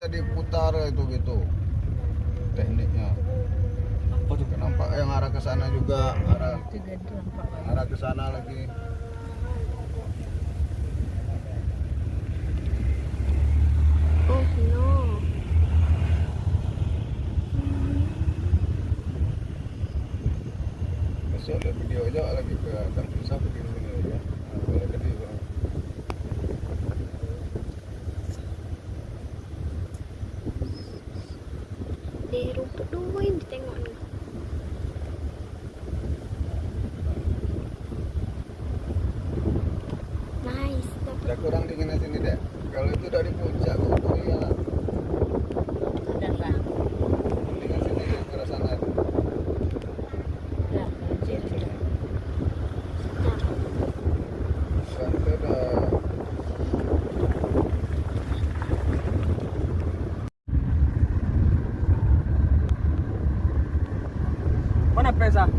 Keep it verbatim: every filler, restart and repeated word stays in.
Diputar itu gitu tekniknya. Apa tuh? Nampak yang arah ke sana juga, arah, arah ke sana lagi. Oh no. Besok lihat video aja lagi ke, tak bisa pergi ke sini ya. Nah, boleh jadi orang. Di rumput doang yang ditengok ni. Nice, dapat. Dah kurang dingin di sini, Dek. Kalau itu dari puncak, kok boleh ya lah. Udah lah. Mendingan sini, arah sana itu. Udah, banjir sudah. Santai dah. Mana pesa?